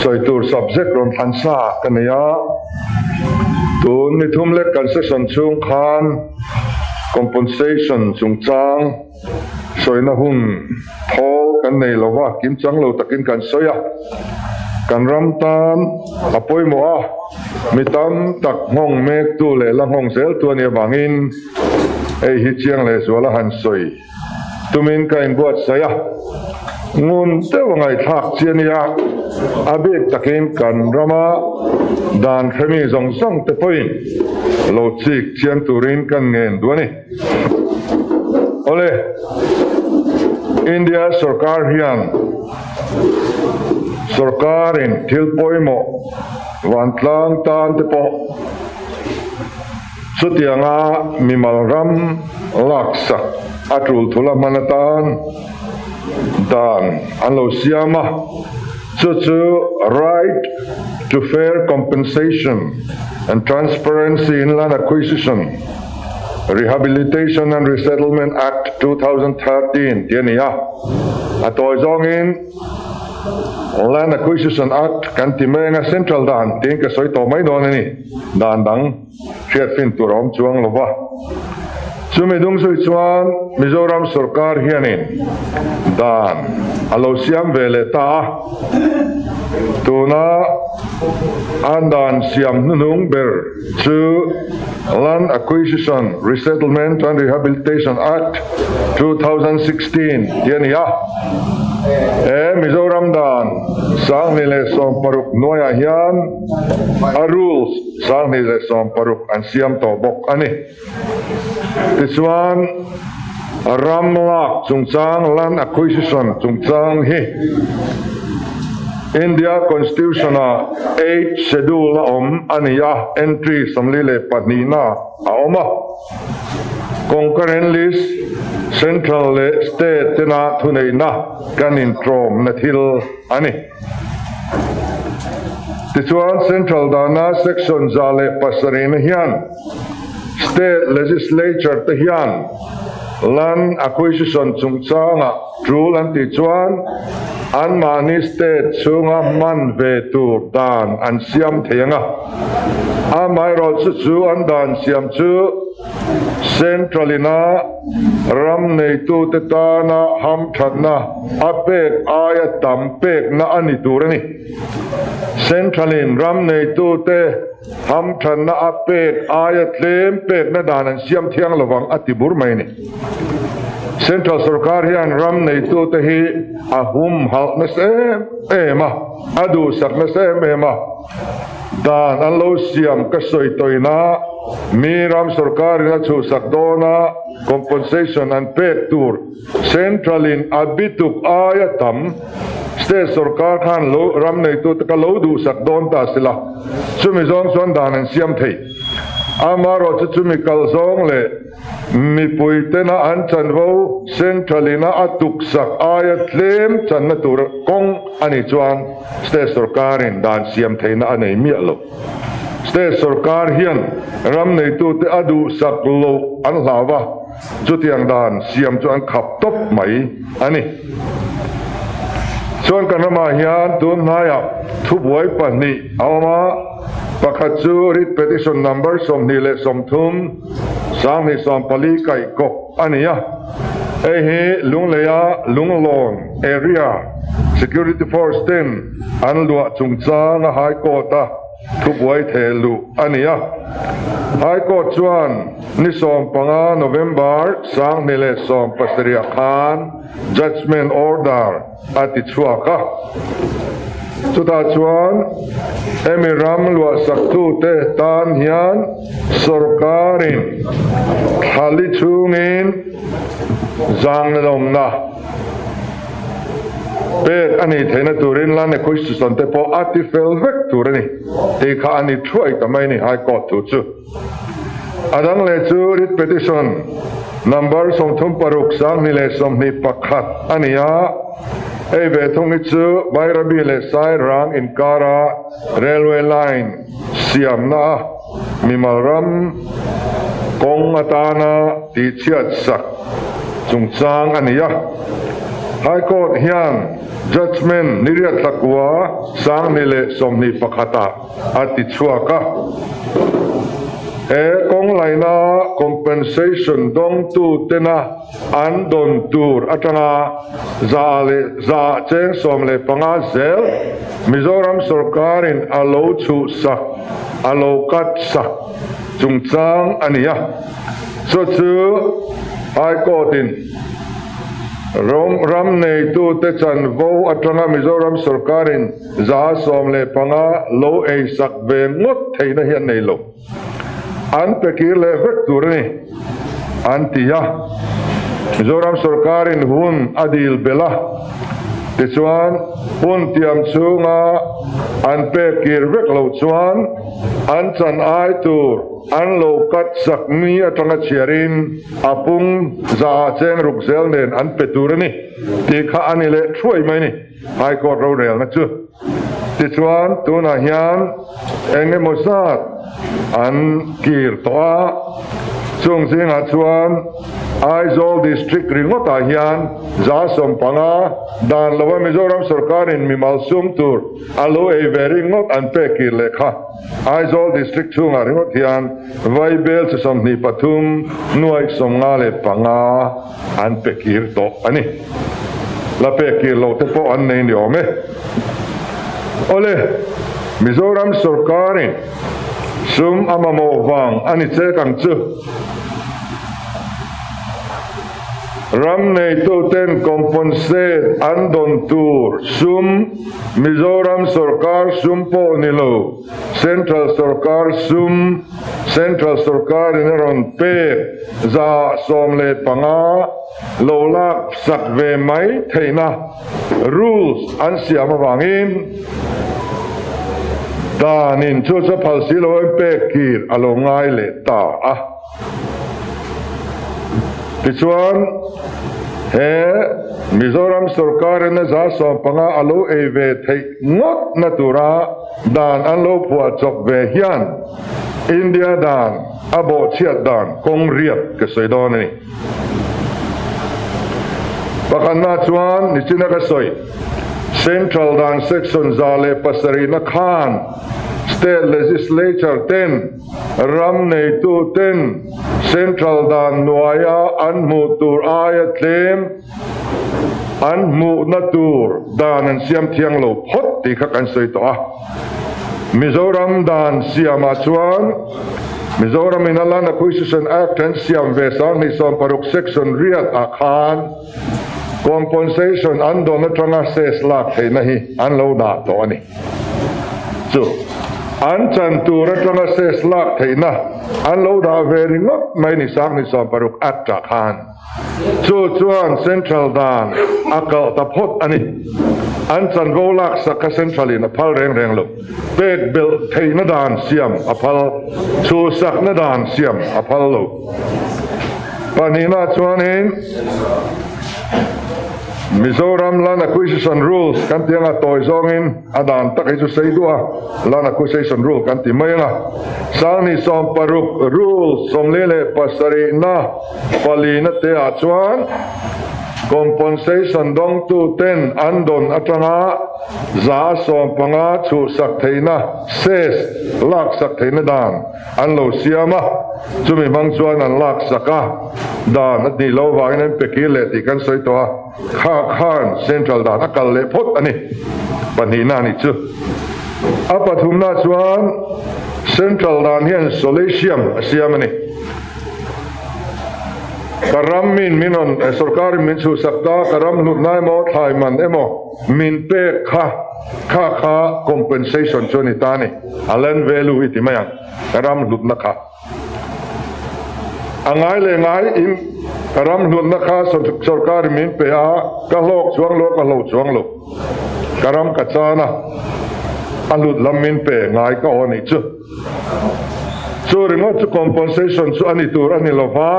Sawi tur subject rawn thlan sa ka nei a, tun ni thum lek kan session chhung khan compensation chungchang sawina hun thawl kan nei lo va, kimchang lo takin kan sawi a, kan ram tan a pawimawh a, mi tam tak nghawng mektu leh la nghawng zeltu a nih avangin hei hi chiang lehzuala han sawi. Tumin ka inbuatsaih a, ngun deuh a ngaihthlak chi a nia, a bik takin kan rama dan hremi zawng zawng te pawhin lo chik chiang turin kan ngen duh a ni. Awle, India sorkar hian sorkarin thil pawimawh vantlang tan te pawh, Chutianga mimal ram laksak a tul thul a hman atan dan an lo siam a, chu chu Right to Fair Compensation and Transparency in Land Acquisition, Rehabilitation and Resettlement Act 2013 tih a ni a, a tawi zawngin Land Acquisition Act kan ti mai anga Central dan tiin ka sawi tawh mai dawn a ni. Dan dang hriat fin tur a awm chuang lo va. Chumi dungzui chuan Mizoram sorkar hianin dan a lo siam ve leh ta a. Tuna an dan siam hnuhnung ber chu Land Acquisition, Resettlement and Rehabilitation Act 2016 tih a ni a. He Mizoram dan 2016 hnuaiah hian A rules 2016 an siam tawh bawk a ni. Tichuan, ram lak chungchang, land acquisition chungchang hi India Constitution-ah Eighth Schedule a awm a ni a, entry 42 a awm a. Concurrent list, Central leh State tena thuneihna kan intrawmna thil a ni. Tichuan, Central dana Section 107 hian State Legislature te hian Land Acquisition chungchanga tul an tih chuan anmahni state chhunga hman ve tur dan an siam thei ang a. Amaherawhchu chu an dan siam chu Central ina ram neitute tana hamthatna a pek aia tam pekna a ni tur a ni. Central in ram neitute hamthatna a pek aia tlem pekna dan an siam thiang lovang a ti bur mai a ni. Central sorkar hian ram neitute hi a humhalh nasa em em a, a duhsak nasa em em a. Dan an lo siam ka sawi tawina mi ram sorkarin a chhuhsak dawna compensation an pek tur central in a bituk aia tam state sorkar khan lo ram neitute ka lo duhsak dawn ta sila chumi zawng chuan dan an siam thei. Amaherawhchu chu chumi kal zawng leh Mipui tena an chanvo Central ina a tuksak aia tlem channa tur kawng a nih chuan State sorkarin dan siam theihna a nei miah lo. State sorkar hian ram neitute a duhsak loh an hlau va, chutiang dan siam chu an khap tawp mai a ni. Chuan kan ramah hian tun hnaiah thubuai pahnih a awm a, pakhat chu Writ Petition Number 23, 2014 kaih kawp a ni a, hei hi Lungleia Lunglawn Area Security Force ten an luah chungchanga High Court-a thubuai theh luh a ni a. High Court chuan ni 15 November 2017 khan Judgement Order a ti chhuak a. Chutah chuan hemi ram luahsaktute tan hian sorkarin thlali chhungin zanglawmna pek a nih theihna turin Land Acquisition te pawh a ti fel vek tur a ni tih kha a ni thuai ta mai a ni High Court thu chu. A dang leh chu writ petition number 36 2021 a ni a, hei ve thung hi chu Bairabi leh Sairang inkara railway line siamna a mimal ram kawng atana tihchhiat sak chungchang a ni a. High Court hian. Judgement ni riat hlakua 20 leh 21 ah a ti chhuak a. He kawng laina compensation dawngtu tena an dawn tur atanga za leh cheng 15 zel Mizoram sorkarin a lo chhuhsak, a lo cut sak chungchang a ni a. Chu chu High Court in ram neitute chanvo atanga Mizoram sorkarin 15% lo eisak ve ngawt theihna hi an nei lo. An pe kir leh vek tur a ni, an ti a. Mizoram sorkarin hun a dil belh a, tichuan hun tiam chhunga an pek kir vek loh chuan an chan ai tur An lo cut sak mi atanga chhiarin a pung zaah cheng ruk zel nen an pe tur a ni tih kha a ni leh thuai mai ni High Court rorelna chu. Tichuan tunah hian eng emaw zat an kir tawh a, chung zingah chuan Aizawl District ringawtah hian 15% dan lova Mizoram sawrkarin mimal sum tur a lo ei ve ringawt an pek kir leh kha. Aizawl District chhungah ringawt hian Vaibel chi 23 nuaih 55 an pe kir tawh a ni. La pek kir loh te pawh an nei ni awm e. Awle, Mizoram sawrkarin sum a mamawh vang a ni chek ang chu. Ram neituten compensate an dawn tur sum Mizoram sawrkar sum pawh ni lo, Central sawrkar sum, Central sawrkarin a rawn pek 15% lo lak sak ve mai theihna rules an siam avangin danin chu chu phal si lo in pek kir a lo ngai leh ta a. Tichuan, he Mizoram sawrkarin a 15% a lo ei ve theih ngawtna tura dan an lo phuah chawp ve hian India dan a bawhchhiat dan kawng riat ka sawi dawn a ni. Pakhatna chuan nichina ka sawi Central dan section 107na khan State Legislature ten Ram neituten Central dan hnuaia an hmuh tur aia tlem an hmuhna tur dan an siam thiang lo phawt tih kha kan sawi tawh a. Mizoram dan siamah chuan Mizoram in a Land Acquisition Act an siam ve 2016 Section riat ah khan compensation an dawn atanga cess lak theihna hi an lo dah tawh a ni. Chu an chan tur atanga cess lak theihna an lo dah ve ringawt mai ni 2016 Act ah khan. Chu chuan Central dan a kalh ta phawt a ni. An chanvo lak sak kha Central in a phal reng reng lo. Pek belh theihna dan siam a phal, chhuhsakna dan siam a phal lo. Pahnihna chuanin Mizoram Land Acquisition Rules kan tih anga tawi zawngin a dan tak hi chu sei duh a, Land Acquisition Rule kan ti mai anga 2016 Rule 47na palina te ah chuan compensation dawngtu ten an dawn atanga 15% chhuhsak theihna cess laksak theihna dan an lo siam a, chumi hmang chuan an laksak a, dan a tih loh vangin an pe kir leh tih kan sawi tawh a, kha khan Central dan a kal leh phawt a ni, pahnihna a nih chu. A pathumna chuan Central dan hian solatium a siam a ni. Ka ram min min rawn, sorkarin min chhuhsak ta, ka ram hlutna emaw thlai man emaw min pek kha, kha kha compensation chu a ni ta a ni. A land value hi ti mai ang, ka ram hlutna kha. A ngai leh ngai in ka ram hlutna kha sorkarin min pe a, ka hlawk chuang lo, ka hlo chuang lo. Ka ram ka chan a, a hlut lam min pe ngai ka aw nih chu. Chu ringawt chu compensation chu a ni tur a ni lo va,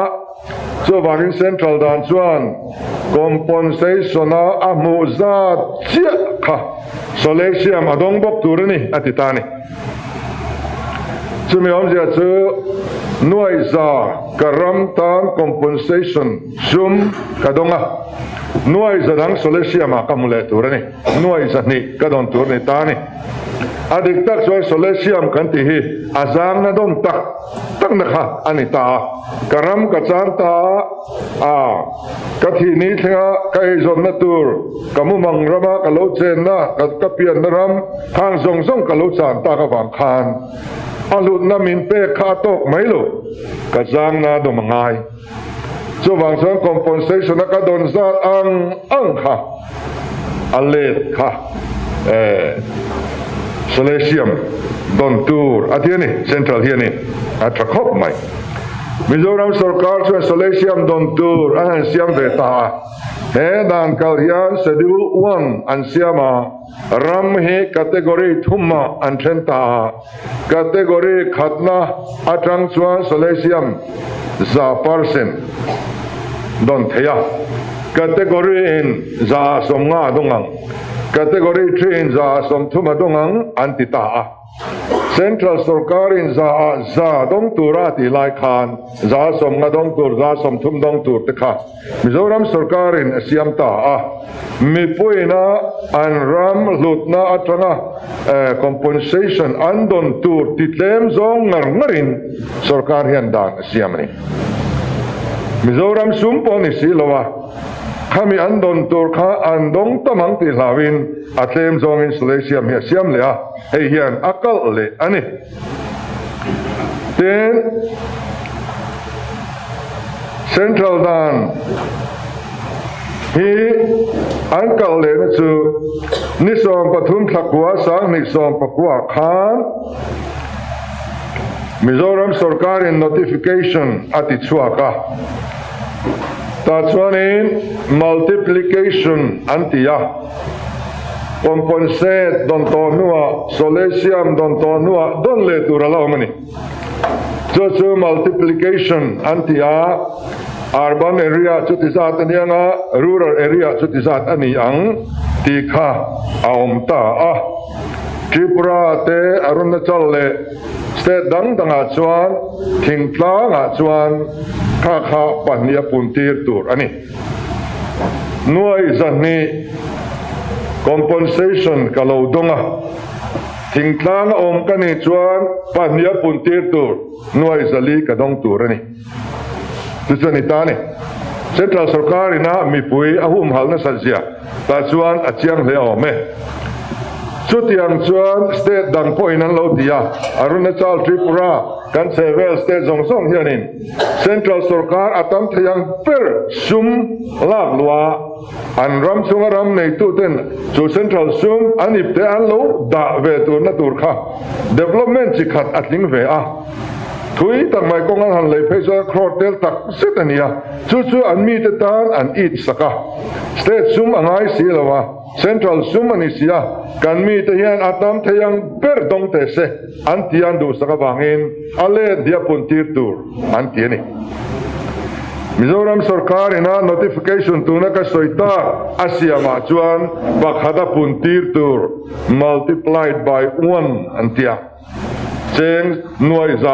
chuvangin Central dan chuan compensation a a hmuh zat chiah kha Solesium a dawng bawk tur a ni a ti ta a ni. Chumi awmzia chu nuaiza ka ram tan compensation sum ka dawng a, nuaiza dang Solesiam ah ka hmu leh tur a ni. Nuaiza hnih ka dawn tur a ni ta a ni. A dik tak chuan Solesiam kan tih hi a zangna dawn tak takna kha a ni ta a. Ka ram ka chan ta a, ka thih ni thlenga ka eizawnna tur, ka mumang rama ka lo chenna, ka pianna ram khang zawng zawng ka lo chan tak avang khan a hlutna min pek kha a tawk mai lo, ka zangna dawm a ngai. Chuvang chuan compensation a ka dawn zat ang ang kha a let kha Solesium dawn tur a ti a ni, Central hianin a tha khawp mai. Mizoram sorkar chuan Solesium dawn tur an han siam ve ta a, he dan kal hian Schedule One an siam a, ram hi category thumah an then ta a. Category khatna atang chuan Solesium 100% dawn thei a, Category in 50% a dawng ang, Category 3 in 30% a dawng ang an ti ta a. Central sorkar in 100% dawng tura a tih lai khan 50% dawng tur, 30% dawng tur te kha Mizoram sorkarin a siam ta a, mipuiina an ram hlutna atanga compensation an dawn tur ti tlem zawng ngar ngarin sorkar hian dan a siam a ni. Mizoram sum pawh ni si lo a, khami an dawn tur kha an dawng tam ang tih hlauhin a tlem zawngin Solesium hi a siam leh a, hei hian a kalh leh a ni. Tin, Central dan hi an kalh lehna chu ni 13 thla kua 2019 khan Mizoram sorkarin notification a ti chhuak a, tah chuanin multiplication an ti a. Compensate dawn tawh hnuah Solesium dawn tawh hnuah dawn leh tur a la awm a ni. Chu chu multiplication an ti a, urban area chu ti zat a ni ang a, rural area chu ti zat a ni ang tih kha a awm ta a. Tripura te Arunachal leh state dang dangah chuan thingtlangah chuan kha kha pahnih a puntir tur a ni. Nuai 200 compensation ka lo dawng a, thingtlang a awm ka nih chuan pahnih a pun tir tur nuai 400 ka dawng tur a ni. Chu chu a ni ta a ni. Central sorkar ina mipui a humhalh nasat zia tah chuan a chiang hle awm e. Chutiang chuan state dang pawhin an lo ti a, Arunachal, Tripura, kan chhehvel state zawng zawng hianin Central sorkar a tam thei ang ber sum lak luah an ram chunga ram neituten chu central sum an ip te an lo dah ve turna tur kha development chi khat a tling ve a. Thui tak mai kawng an han lei phei chuan crore tel tak zet a ni a, chu chu an mite tan an it sak a. State sum a ngai si lo a. Central sum a ni si a, kan mite hian a tam thei ang ber dawng teh se an ti an duhsak avangin a let hi a pun tir tur an ti a ni. Mizoram sorkar ina notification tuna ka sawi tak a siamah chuan pakhat a pun tir tur multiplied by one an ti a. Cheng 100,000 a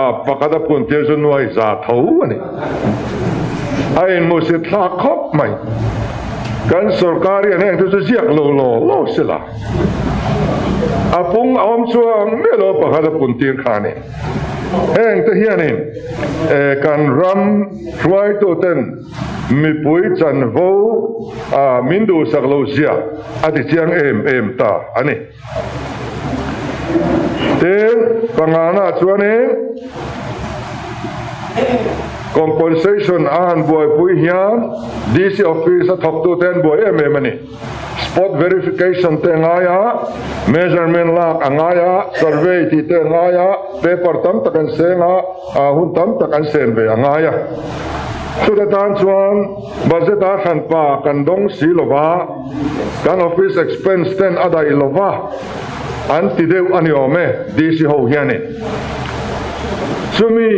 pun tir chu 100,000 tho a ni. A inhmuhsit thlak khawp mai. Kan sorkar hian heng chu chu ziak lo law law se la. A pung a awm chuang miah lo pakhat a pun tir kha a ni. Heng te hianin kan ram hruaituten mipui chanvo min duhsak lo zia a ti chiang em em ta a ni. Tin, pangana chuanin compensation a han buaipui hian DC office a thawktute an buai em em a ni. Spot verification te a ngai a, measurement lak a ngai a, survey tih te a ngai a, paper tam tak an seng a, hun tam tak an sen ve a ngai a. Chuta tan chuan budget a hranpa kan dawng si lova, Kan office expense ten a daih lova an ti deuh a ni awm e DC ho hianin. Chumi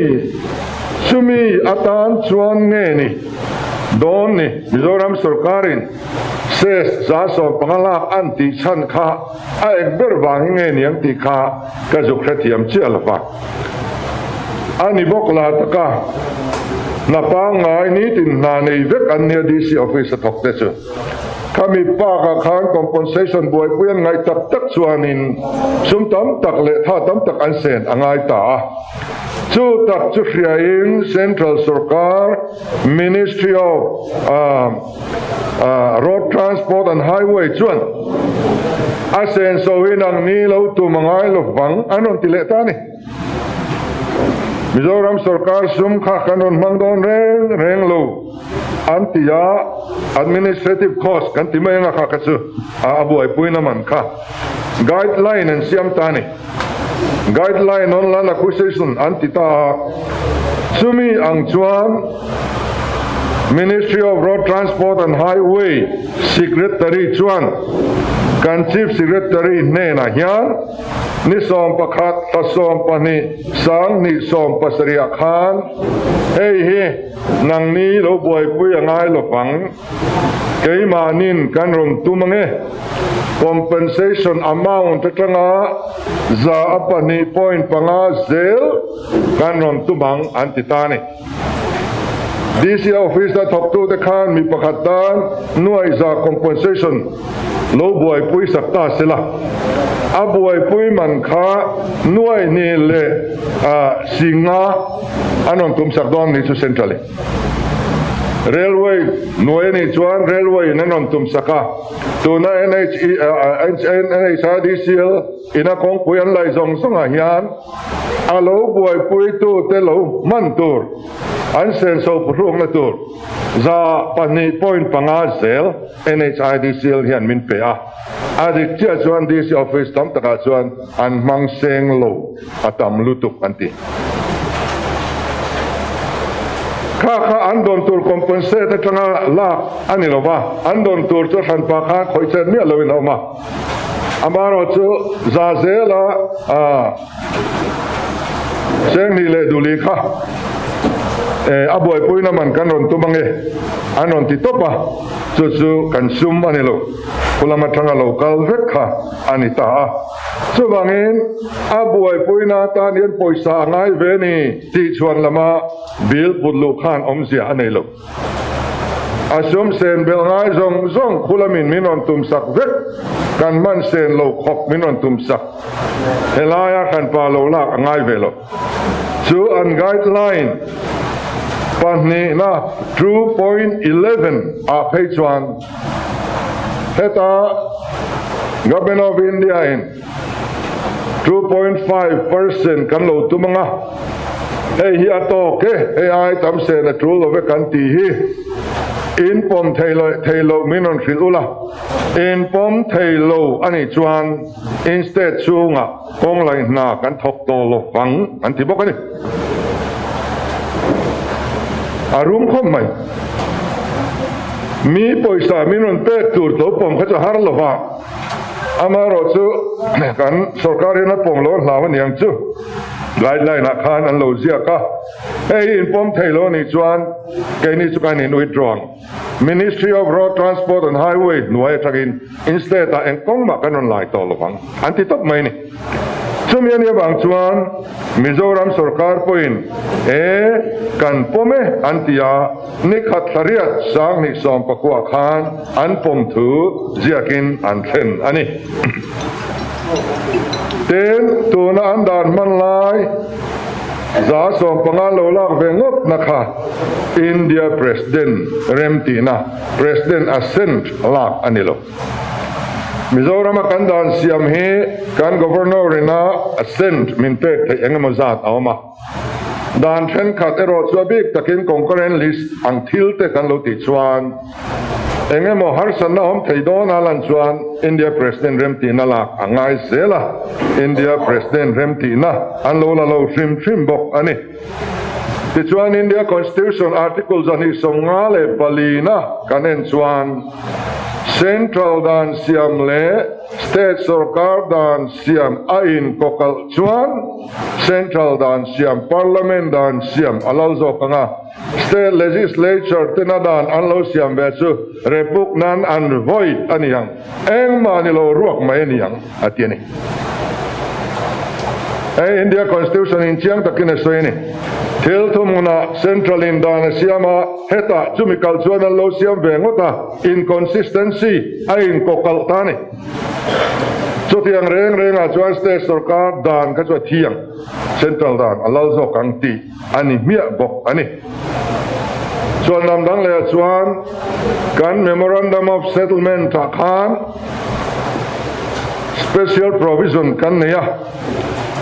chumi atan chuan nge ni dawn ni Mizoram sorkarin cess 15% lak an tih chhan kha a eng ber vang hi nge ni ang tih kha ka zuk hrethiam chiah lova. A ni bawk la taka hna pangngai nitin hna nei vek an nia DC office a thawk te chu. Khami bakah khan compensation buaipui an ngaih tak tak chuanin sum tam tak leh tha tam tak an sen a ngai ta a. Chu tak chu hriain Central sorkar Ministry of Road Transport and Highway chuan a senso hi nang ni lo tum a ngai lovang an rawn ti leh ta a ni. Mizoram sorkar sum kha kan rawn hmang dawn reng reng lo an ti a, administrative cost kan ti mai anga kha kha chu a buaipuina man kha guideline an siam ta a ni. Guideline on land acquisition an ti ta a, chumi ang chuan Ministry of Road Transport and Highway Secretary chuan kan Chief Secretary hnenah hian ni 11 thla 12 2017 ah khan hei hi nangni lo buaipui a ngai lovang. Keimahnin kan rawn tum ange. Compensation amount atanga 2.5 zel kan rawn tum ang an ti ta a ni. DC office a thawktute khan mi pakhat tan nuai za compensation lo buaipui sak ta se la, a buaipui man kha nuai hnih leh singa an rawn tum sak dawn ni chu Central-in. Railway hnuai a nih chuan Railway in an rawn tum sak a, tuna NHIDCL ina kawngpui an laih zawng zawngah hian a lo buaipuitute lo hman tur, an senso phuhrukna tur 2.5 zel NHIDCL hian min pe a, a dik chiah chuan DC office tam takah chuan an hmang seng lo. A tam lutuk an ti. Kha kha an dawn tur compensate atanga lak a ni lo va, an dawn tur chu hranpa khan khawih chet miah loin a awm a. Amaherawhchu za zela Senghnih leh Duli kha a buaipuina man kan rawn tum ange an rawn ti tawp a, chu chu kan sum a ni lo, khulam atanga lo kal vek kha a ni ta a. Chuvangin a buaipuina atan hian pawisa a ngai ve ni tih chhuan lama bill put luh khan awmzia a nei lo. A sum sen belh ngai zawng zawng khulamin min rawn tum sak vek, kan hman sen lo khawp min rawn tum sak. Helaia hranpa lo lak a ngai ve lo. Chu an guideline pahnihna 2.11 ah phei chuan heta Government of India in 2.5% kan lo tum anga, hei hi a tawk e, hei ai tam sen a tul lo ve kan tih hi in pawm thei lo thei lo min rawn hrilh ula, in pawm thei lo a nih chuan in state chhungah Kawng laih hna kan thawk tawh lo vang an ti bawk a ni. A rum khawp mai. Mi pawisa min rawn pek tur tlo pawm kha chu a har lo va, amaherawh chu kan sorkar hian a pawm lo a hlau a niang chu. Guideline ah khan an lo ziak a, hei hi inpawm thei lo a nih chuan keini chu kan in withdraw ang. Ministry of Road Transport and Highway hnuai atangin in state ah eng kawng mah kan rawn lai tawh lovang an ti tawp mai a ni. Chumi a nih avang chuan Mizoram sorkar pawhin e kan pawm e an ti a, nikhat thlariat 2019 khan an pawm thu ziakin an thlen a ni. Tin, tuna an dan hman lai 15% lo lak ve ngawtna kha India President remtihna, President assent, lak a ni lo. Mizorama kan dan siam hi kan Governor ina assent min pek theih eng emaw zat a awm a. Dan thenkhat erawh chu a bik takin concurrent list ang thil te kan lo tih chuan eng emaw harsatna awm thei dawn a lan chuan India President remtihna lak a ngai zel a, India President remtihna an lo la lo hrim hrim bawk a ni. Tichuan India Constitution Article 254 na kan en chuan Central dan siam leh State sorkar dan siam a inkawkalh chuan Central dan siam, Parliament dan siam a lo zawk ang a, State Legislature tena dan an lo siam ve chu repuk nan an void a ni ang, engmah ni lo ruak mai a ni ang, a ti a ni. Hei India Constitution in chiang takin a sawi a ni. Thil thuhmunah Central in dan a siam a, hetah chumi kal chuan an lo siam ve ngawt a, inconsistency a inkawkalh ta a ni. Chutiang reng rengah chuan State sorkar dan kha chu a thi ang, Central dan a lal zawk ang tih a ni hmiah bawk a ni. Chuan lam dang lehah chuan kan Memorandum of Settlement ah khan Special Provision kan nei a,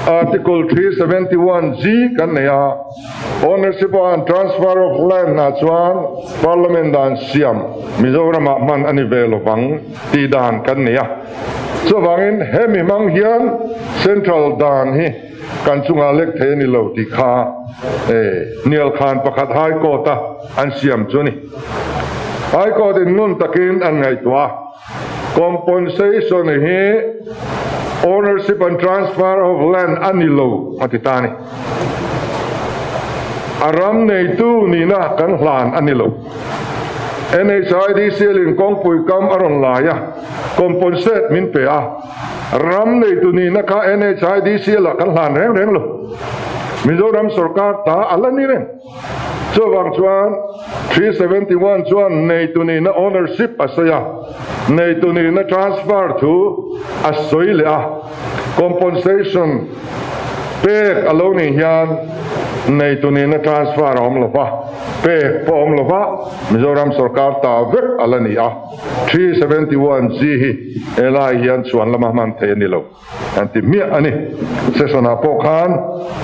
Article 371 G kan nei a, Ownership and Transfer of Land ah chuan Parliament dan siam Mizoramah hman a ni ve lovang tih dan kan nei a. Chuvangin hemi hmang hian Central dan hi kan chungah lek thei a ni lo tih kha hnial khan pakhat High Court a an siam chu a ni. High Court in ngun takin an ngaihtuah a, compensation hi ownership and transfer of land a ni lo a ti ta a ni. A ram neitu nihna kan hlan a ni lo. NHIDCL in kawngpui kam a rawn lai a, compensate min pe a. Ram neitu nihna kha NHIDCL ah kan hlan reng reng lo. Mizoram sorkar ta a la ni reng. Chuvang chuan 371 chuan neitu nihna ownership a sawi a, neitu nihna transfer thu a sawi leh a. Compensation pek a lo nih hian neitu nihna transfer a awm lo va, pek pawh a awm lo va, Mizoram sorkar ta vek a la ni a. 371 G hi helai hian chhuan lama hman theih a ni lo an ti hmiah a ni. Session ah pawh khan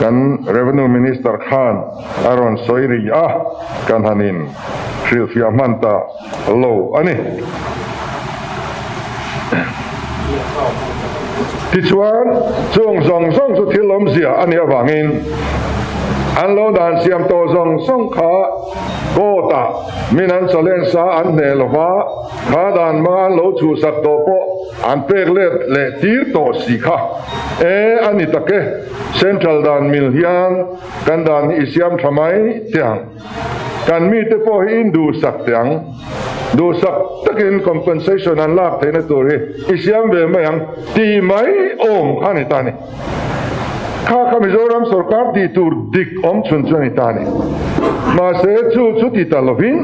kan Revenue Minister khan a rawn sawi rih a, kan han in hrilhfiah hman ta lo a ni. Tichuan, chung zawng zawng chu thil awmzia a nih avangin an lo dan siam tawh zawng zawng kha court-ah min an challenge a, an hneh lo va, kha dan hmanga an lo chhuhsak tawh pawh an pek let leh tir tawh si kha. E, a ni tak e, Central dan mil hian kan dan hi i siam tha mai teh ang. Kan mite pawh hi in duhsak teh ang. Duhsak takin compensation an lak theihna tur hi i siam ve mai ang tih mai awm kha a ni ta a ni. Kha kha Mizoram sorkar tih tur dik awm chhun chu a ni ta a ni. Mahse chu chu ti ta lovin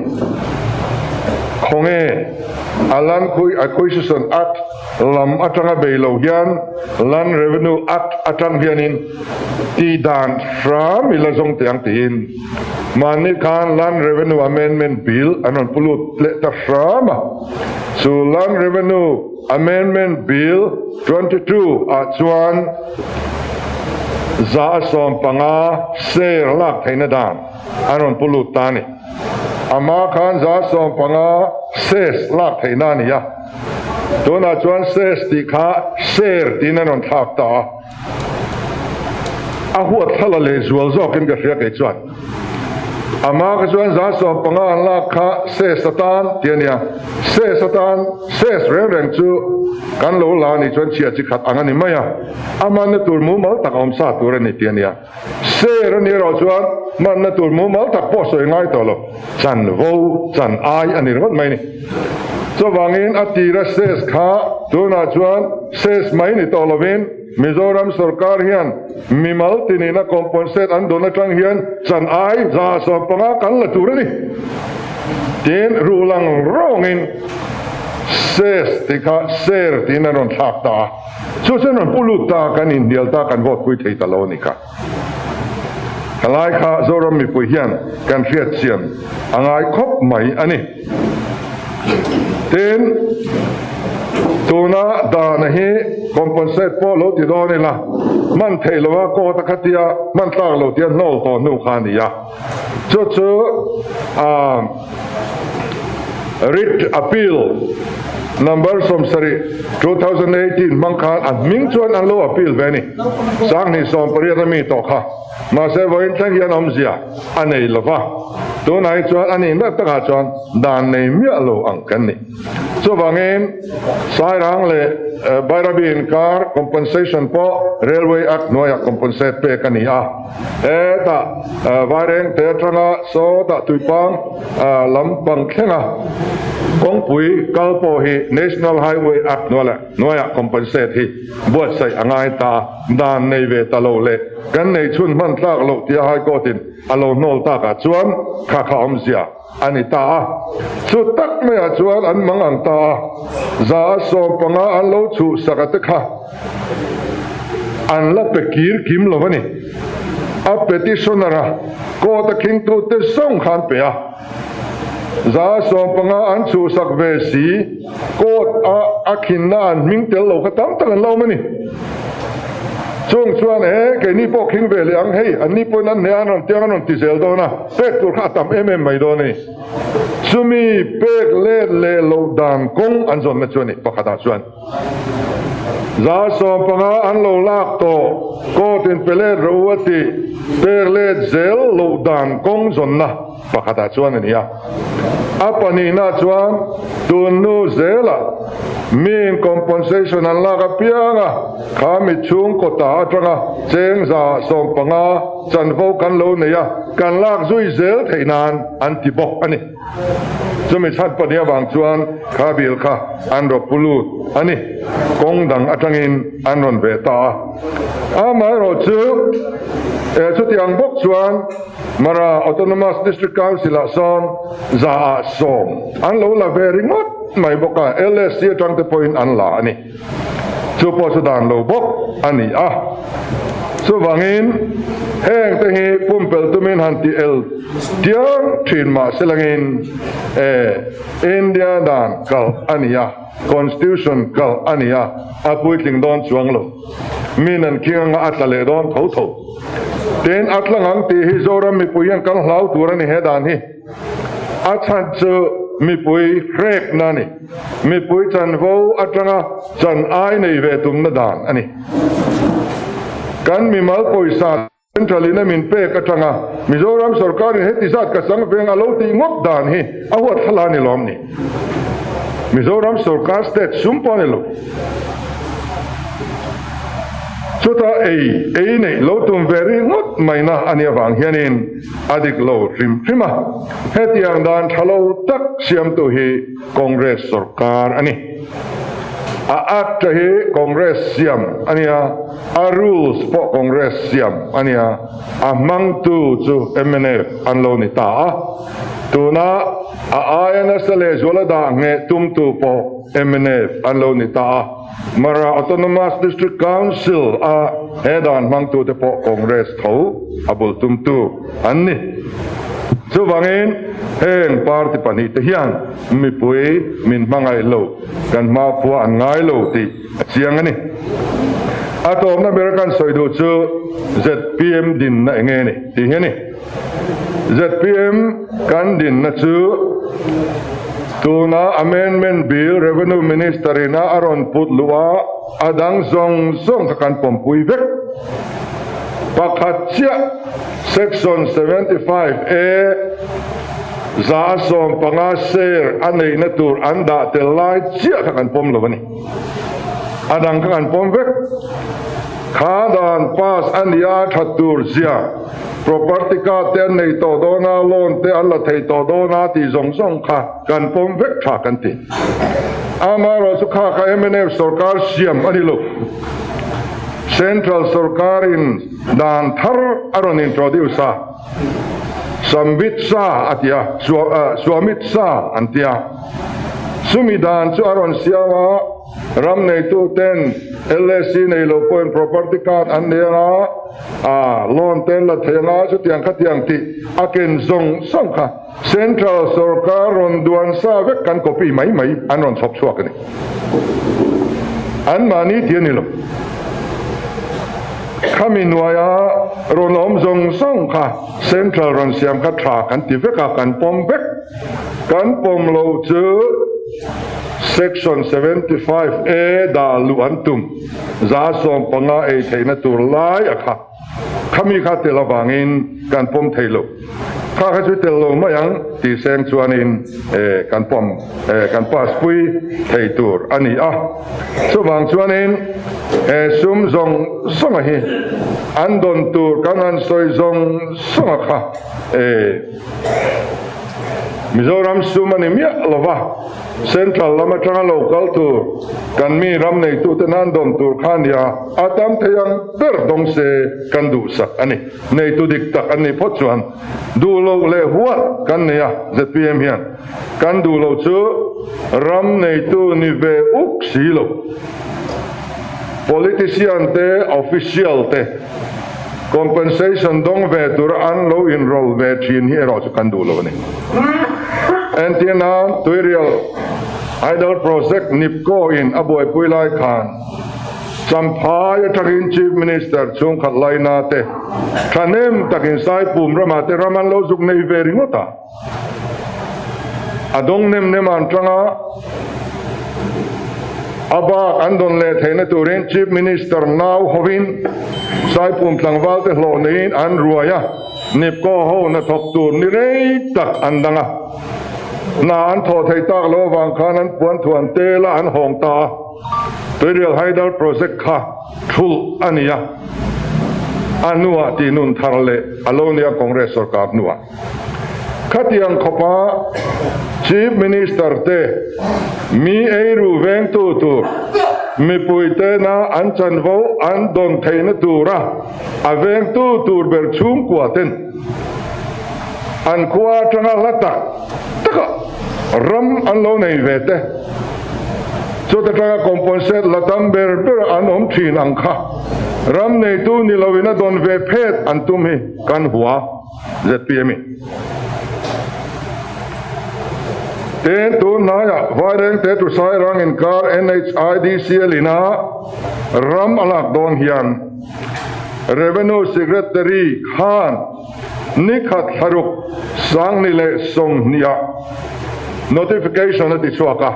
khawnge a Land Acquisition Act lam atanga bei lo hian Land Revenue Act atang hianin tih dan hram i la zawng teh ang tiin mahni khan Land Revenue Amendment Bill an rawn pu lut leh ta hram a. Chu Land Revenue Amendment Bill 22 ah chuan 150 share lak theihna dan an rawn pu lut ta a ni. Amah khan 150 shares lak theihna a ni a. Tunah chuan shares tih kha share tiin an rawn thlak ta a. A huat thla la leh zual zawkin ka hria kei chuan. Amah kha chuan 150 an lak kha ses atan tih a nia. Ses atan, ses reng reng chu kan lo la a nih chuan chhia chi khat ang a ni mai a. A hmanna tur mumal tak a awm sa tur a ni tih a nia. Ser a nih erawh chuan hmanna tur mumal tak pawh sawi ngai tawh lo. Chanvo, chan ai a ni ringawt mai a ni. Chuvangin a tira ses kha tunah chuan ses mai ni tawh lovin, Mizoram sorkar hian mimal tinina compensate an dawn atang hian chan ai 150 kan la tur a ni. Tin, ruh lang rawngin ses tih kha ser tiin an rawn thlak ta a, chu chuan rawn pu lut ta, kan inhnial ta, kan vote pui thei ta lo a ni kha. Helai kha Zoram mipui hian kan hriat chian a ngai khawp mai a ni. Tin, tuna dana hi compensate pawh lo ti dawn ila, hman theih lova court a khatia hman tlak lo tia hnawl tawh hnu kha a ni a. Chu chu writ appeal number 70 2018 hmang khan a hming chuan an lo appeal ve a ni. 2018 a mi tawh kha. Mahse vawiin thleng hian awmzia a nei lo va, tunah hi chuan a nih nak takah chuan dan nei miah lo ang kan ni. Chuvangin Sairang leh. Bairabi inkar compensation pawh Railway Act hnuaiah compensate pek a ni a. Hetah Vairengte atanga sawtah Tuipang lampang thlenga kawngpui kal pawh hi National Highway Act hnuaiah compensate hi buatsaih a ngai ta a, dan nei ve ta lo leh kan nei chhun hman tlak loh tia High Court in a lo hnawl takah chuan kha kha awmzia a ni ta a. Chu tak maiah chuan an mang ang ta a, 115 an lo chhuhsak a te kha an la pe kir kim lo a ni. A petitioner a court a khingtute zawng kha an pe a, 115 an chhuhsak ve si, court a a khinna an hming tel lo kha tam tak an la awm a ni. Chung chuan e keini pawh khing ve leh ang hei, anni pawhin an hneh a an rawn tiang an rawn ti zel dawn a. Pek tur kha a tam em em mai dawn a ni. Chumi pek let leh loh dan kawng an zawnna chu a ni. Pakhatah chuan 115 an lo lak tawh, court in pe let rawh u a tih pek let zel loh dan kawng zawnna pakhatah chuan a ni a. A pahnihna chuan tun hnu zelah miin compensation an lak apiang a, kha mi chhungkaw ta atanga cheng 115 chanvo kan lo nei a, kan lak zui zel theih nan an ti bawk a ni. Chumi chhan pahnih avang chuan kha bill kha an raw pu lut a ni. Kawng dang atangin an rawn ve ta a. Amaherawhchu, chutiang bawk chuan Mara Autonomous District Council ah sawn 100 an lo la ve ringawt mai bawk a, LSC atang te pawhin an la a ni. Chu pawh chu dan lo bawk a ni a. Chuvangin heng te hi pumpelh tumin han ti el tiang thin mah se langin e India dan kalh a ni a, Constitution kalh a ni a, a puitling dawn chuang lo. Min an khing anga a tla leh dawn tho tho. Tin, a tlang ang tih hi Zoram mipui hian kan hlau tur a ni he dan hi. A chhan chu mipui hrekna a ni. Mipui chanvo atanga chan ai nei ve tumna dan a ni. Kan mimal pawisa Central in a min pek atanga Mizoram sorkarin heti zat ka chang veng a lo tih ngawt dan hi a huat thla a ni lawm ni. Mizoram sorkar state sum pawh a ni lo. Chuta ei ei neih lo tum ve ri ngawt maina a nih avang hianin a dik lo hrim hrim a. Hetiang dan tha lo tak siamtu hi Congress sorkar a ni. A Act hi Congress siam a nia, a rules pawh Congress siam a nia, a hmangtu chu mnf an lo ni ta a. Tuna a aia nasa lehzuala dah ngheh tumtu pawh mnf an lo ni ta a. Mara Autonomous District Council a he dan hmangtute pawh Congress tho a bul tumtu an ni. Chuvangin heng party pahnihte hian mipui min hmangaih lo, kan hmakhua an ngai lo tih a chiang a ni. A tawpna ber kan sawi duh chu zpm dinna eng nge ni tih hi a ni. Zpm kan dinna chu tuna Amendment Bill Revenue Minister ina a rawn put luh a, a dang zawng zawng kha kan pawmpui vek. Pakhat chiah Section 75 A 115 share a neihna tur an dah tel lai chiah kha kan pawm lo a ni. A dang kha kan pawm vek. Kha dan pass a nia that tur zia property card te an nei tawh dawn a, loan te an la thei tawh dawn a tih zawng zawng kha kan pawm vek tha kan ti. Amaherawhchu kha kha mnf sorkar siam a ni lo. Central sorkarin dan thar a rawn introduce a, Sambit Shah a ti a, Swamit Shah an ti a. Chumi dan chu a rawn siam a. Ram neitu ten LAC nei lo pawhin property card an nei anga, a loan te an la thei anga, chutiang khatiang tih a ken zawng zawng kha Central sorkar rawn duan sa vek kan copy mai mai an rawn chhawp chhuak a ni. Anmahni tih a ni lo. Khami hnuaia rawn awm zawng zawng kha Central rawn siam kha tha kan ti vek a, kan pawm vek. Kan pawm lo chu. Section 75 A dah luh an tum 115 ei theihna tur lai a kha. Khami kha tel avangin kan pawm thei lo. Kha kha chu tel lo mai ang tih seng chuanin kan pawm kan pass pui thei tur a ni a. Chuvang chuanin he sum zawng zawnga hi an dawn tur kan han sawi zawng zawnga kha Mizoram sum a ni miah lo va, Central lam atanga lo kal tur kan mi ram neitute nan dawn tur kha nia a tam thei ang ber dawng se kan duhsak a ni. Neitu dik tak an nih phawt chuan duh loh leh huat kan nei a, zpm hian kan duh loh chu ram neitu ni ve uk si lo. Politician te, official te compensation dawng ve tura an lo inrawlh ve thin hi erawh chu kan duh lo a ni. Entir nan Tuirial Hydel Project Nipco in a buaipui lai khan Champhai atangin Chief Minister chhungkhat laina te thahnem takin Saipum ramah te ram an lo zuk nei ve ringawt a. A dawng nem nem an tang a, a bak an dawn leh theihna turin Chief Minister nau hovin Saipum tlangval te hlawh neiin an ruai a, Nipco ho hnathawk tur ni rei tak an dang a. Hna an thawh theih tak loh avang khan an puanthuan tel a an hawng ta a, Tuirial Hydel Project kha thulh a ni a, a hnuah tihnun thar leh a lo nia Congress sorkar hnuah. Khatiang khawpa Chief Minister te mi eiru vengtu tur mipui tena an chanvo an dawn theihna tura a vengtu tur ber chhungkua ten an khua atanga hla tak taka ram an lo nei ve te chuta tanga compensate la tam ber ber an awm thin ang kha ram neitu ni loin a dawn ve phet an tum hi kan hua. Zpm in Tin, tun hnaiah Vairengte to Sairang inkar NHIDCL ina ram a lak dawn hian Revenue Secretary khan nikhat thlaruk sangni leh sawmhniah notification a ti chhuak a,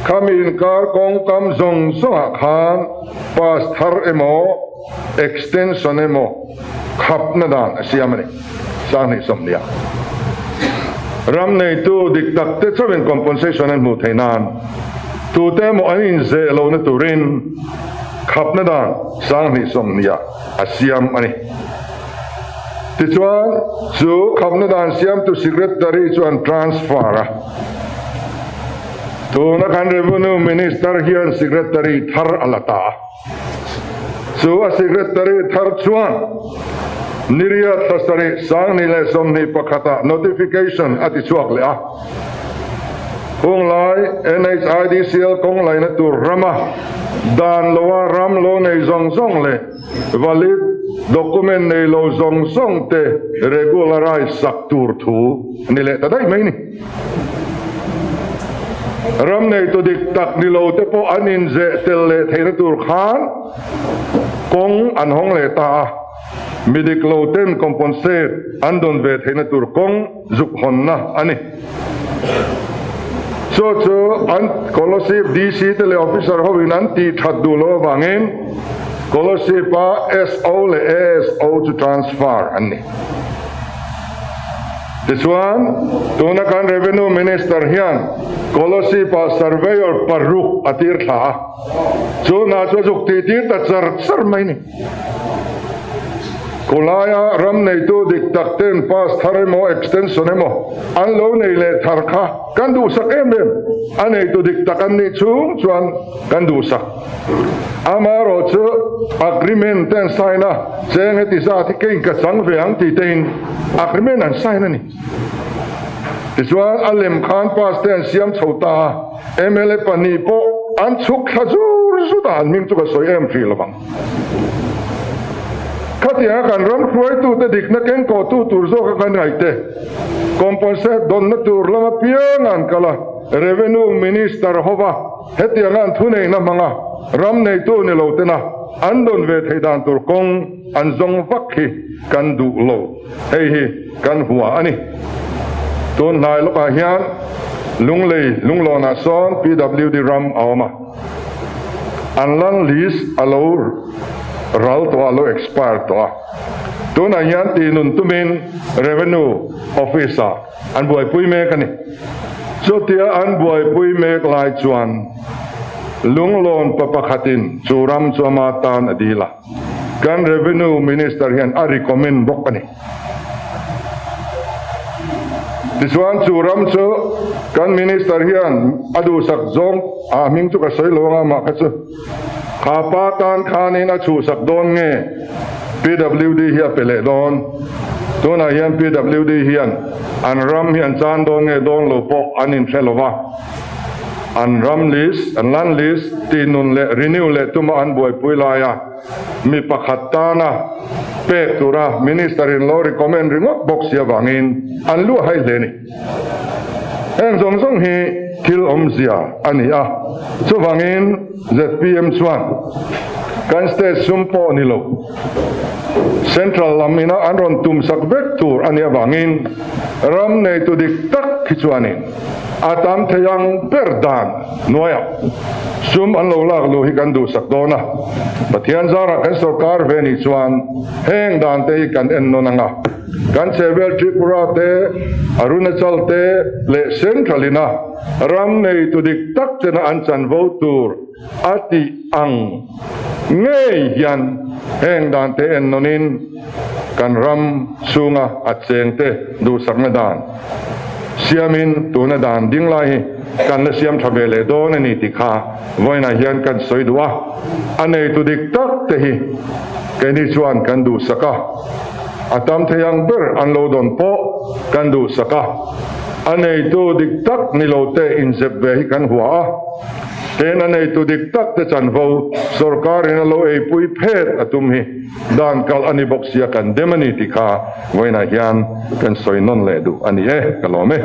khami inkar kawngkam zawng zawngah khan pass thar emaw extension emaw khapna dan a siam a ni. Sanghnih 20 ah ram neitu dik tak te chauhin compensation an hmuh theih nan tute emaw an inzeh lohna turin khapna dan sanghnih 20 ah a siam a ni. Tichuan chu khapna dan siamtu secretary chu an transfer a. Tuna kan Revenue Minister hian secretary thar a la ta a. Chu a secretary thar chuan Niriat 7 21 ah notification a ti chhuak leh a. Hunglai NHIDCL kawng laihna tur rama dan loa ram lo nei zawng zawng leh valid document nei lo zawng zawng te regularize sak tur thu a ni leh ta daih mai ni. Ram neitu dik tak ni lo te pawh an inzeh tel leh theihna tur khan kawng an hawng leh ta a, mi dik lo ten compensate an dawn ve theihna tur kawng zuk hawnna a ni. Chu chu an Kolasib DC te leh officer hoin an tih that duh loh avangin Kolasib-a SO leh ASO chu transfer an ni. Tichuan, tuna kan Revenue Minister hian Kolasib-ah Surveyor paruk a tir thla a, chu hna chu a zuk tih tir ta char char mai ni. Khulaia ram neitu dik tak ten pass thar emaw extension emaw an lo nei leh thar kha kan duhsak em em, a neitu dik tak an nih chhung chuan kan duhsak. Amaherawh chu agreement te an sign a, cheng heti zat hi kei ka chang ve ang tih tein agreement an sign a ni. Tichuan a lem khan pass te an siam chho ta a, mla pahnih pawh an chhuk thla zur zut a, an hming chu ka sawi em hrih lovang. Khatianga kan ram hruaitute dikna kengkawhtu tur zawka kan ngaihte compensate dawnna tur lam apiang an kal a, Revenue Minister hova Hetianga an thuneihna hmanga ram neitu ni lo tena an dawn ve theih dan tur kawng an zawng vak hi kan duh lo. Hei hi kan hua a ni. Tun hnai lawkah hian Lunglei Lunglawnah sawn PWD ram a awm a, an land lease a lo ral tawh a, a lo expire tawh a. Tunah hian tihnun tumin Revenue Office-ah an buaipui mek a ni. Chutia an buaipui mek lai chuan Lunglawn pa pakhatin chu ram chu ama tan a dil a, kan Revenue Minister hian a recommend bawk a ni. Tichuan chu ram chu kan Minister hian a duhsak zawng a hming chu ka sawi lo anga mah kha chu kha pa tan khanin a chhuhsak dawn nge PWD hi a pe leh dawn. Tunah hian PWD hian an ram hi an chan dawn nge dawn lo pawh an inhre lo va, an ram lease, an land lease tihnun leh renew leh tuma an buaipui laia mi pakhat tana pek tura Minister in lo recommend ringawt bawk si avangin an luah hai hle a ni. Heng zawng zawng hi thil awmzia a ni a, chuvangin zpm chuan kan state sum pawh ni lo, Central lam ina an rawn tumsak vek tur a nih avangin ram neitu dik tak hi chuanin a tam thei ang ber dan hnuaiah sum an lo lak luh hi kan duhsak dawn a. Pathian zarah kan sorkar ve nih chuan heng dan te hi kan en nawn ang a, kan chhehvel Tripura te, Arunachal te leh Central ina ram neitu dik tak tena an chanvo tur A tih ang ngei hian heng dante en nawnin kan ram chhunga a chengte duhsakna dan siamin tuna dan ding lai hi kan la siam tha ve leh dawn a ni tih kha vawiinah hian kan sawi duh a. A neitu dik tak te hi keini chuan kan duhsak a, a tam thei ang ber an lo dawn pawh kan duhsak a, a neitu dik tak ni lo te inzep ve hi kan hua a. Ten a neitu dik tak te chanvo sorkarin a lo eipui phet a tum hi dan kalh a ni bawk sia kan dem a ni tih kha vawiinah hian kan sawi nawn leh duh a ni e, ka lawm e.